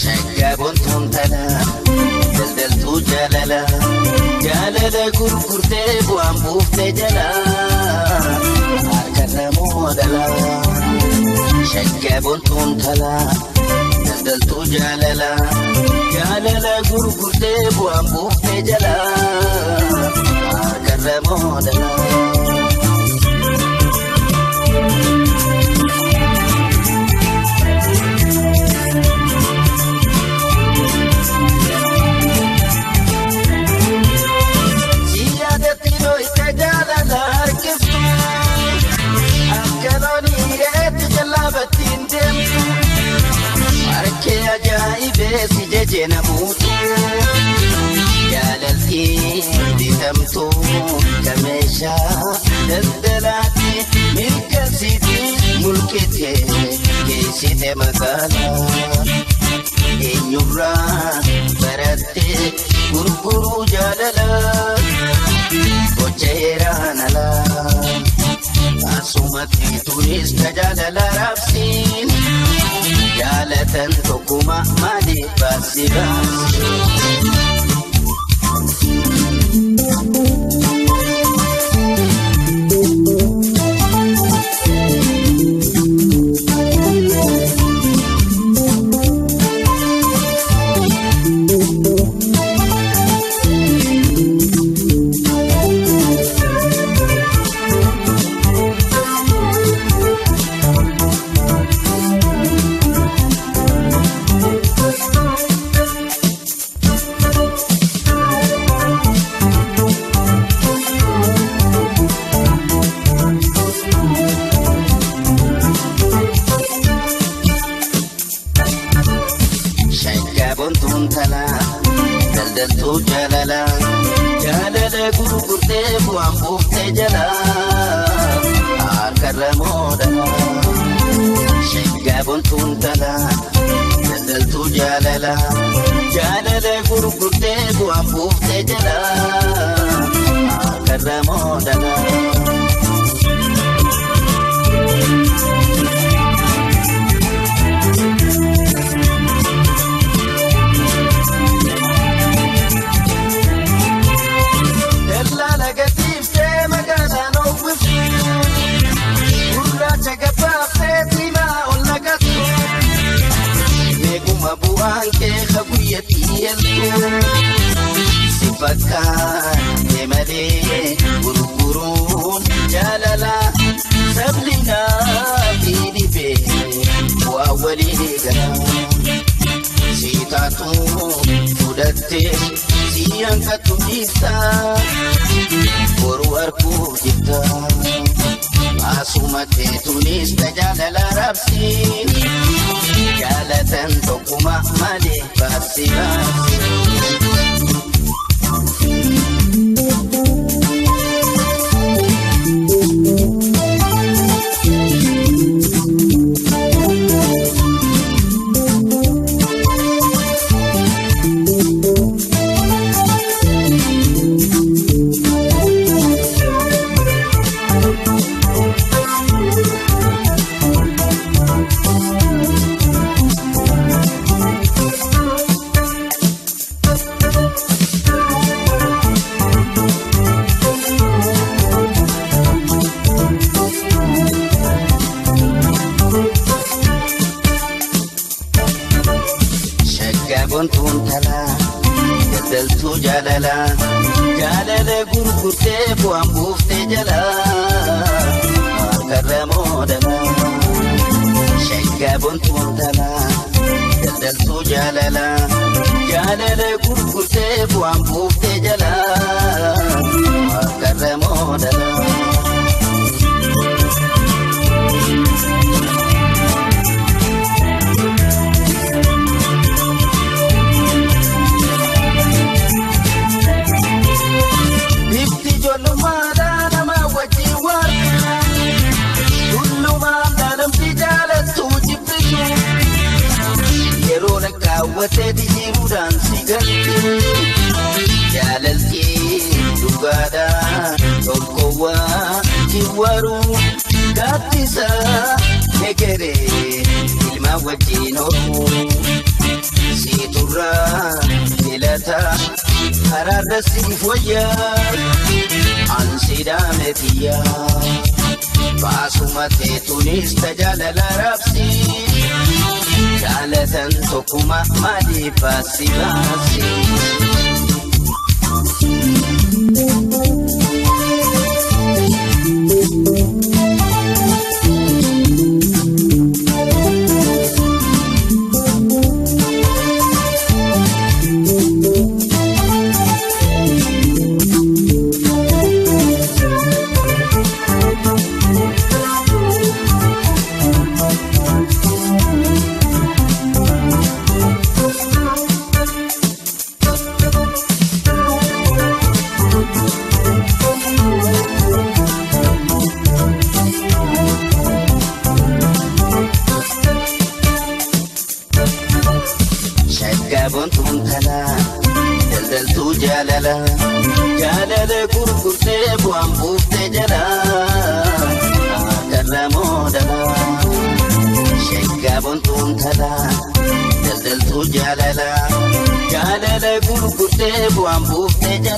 Shaggaa bontuun tana daldaltuu jaalala jaalala gurgurtee bu'aan buuftee jala harka namoo dhala. Shaggaa bontuun tana daldaltuu jaalala jaalala gurgurtee bu'aan buuftee jala harka namoo dhala. Siyaadatti dhohite jaalala harkiftu akka loonii reetti jallaabattiin deemtu harkee ajaa'ibee si jeje namuutu jaalaltiin bitamtu kameeshaa daldalaatti mirkansiiti mulqite geessite magaalaa. Eenyurraa barattee gurguruu jaalala gocha heeraan alaa asumatti tunis tajaajila raabsiin jaalatan tokkuma malee baasi baasi. Shaggaa bontuun tana daldaltuu jaalala jaalala gurgurtee bu'aan buuftee jala harkarra moodala. Shaggaa bontuun tana daldaltuu jaalala jaalala gurgurtee bu'aan buuftee jala harkarra moodala. Dallaala gatiiftee magaalaan uwwiftu gurraacha gabbaaftee diimaa ol naqattu meequma bu'aan kee haguyyatti yeltu si fakkaate malee gurguruun jaalala sabli naaf dhibee bu'aa walii gala. Si taatu fudhattee si hanqatu dhiifta boru arguuf jirta. Asuma teetunis tajaajila raabsiin jaalatan tokkuma malee baasi baasi. Shaggaa bontuun tana daldaltuu jaalala jaalala gurgurtee bu'aan buuftee jala harkarra moodala. Shaggaa bontuun tana daldaltuu jaalala jaalala gurgurtee bu'aan buuftee jala Gaaddisa egeree ilma wajjin oolu siiturraa filata karaarra siif wayyaa ansiidhaame xiyyaa baasuma teetuunis tajaajila raabsi jaalatan tokkuma maaliif baasi baasi. Shaggaa boontuun talaa daldaltuu jaalala jaalala gurgurtee bu'aan buuftee jala karra moodala. Shaggaa boontuun talaa daldaltuu jaalala jaalala gurgurtee bu'aan buuftee jala.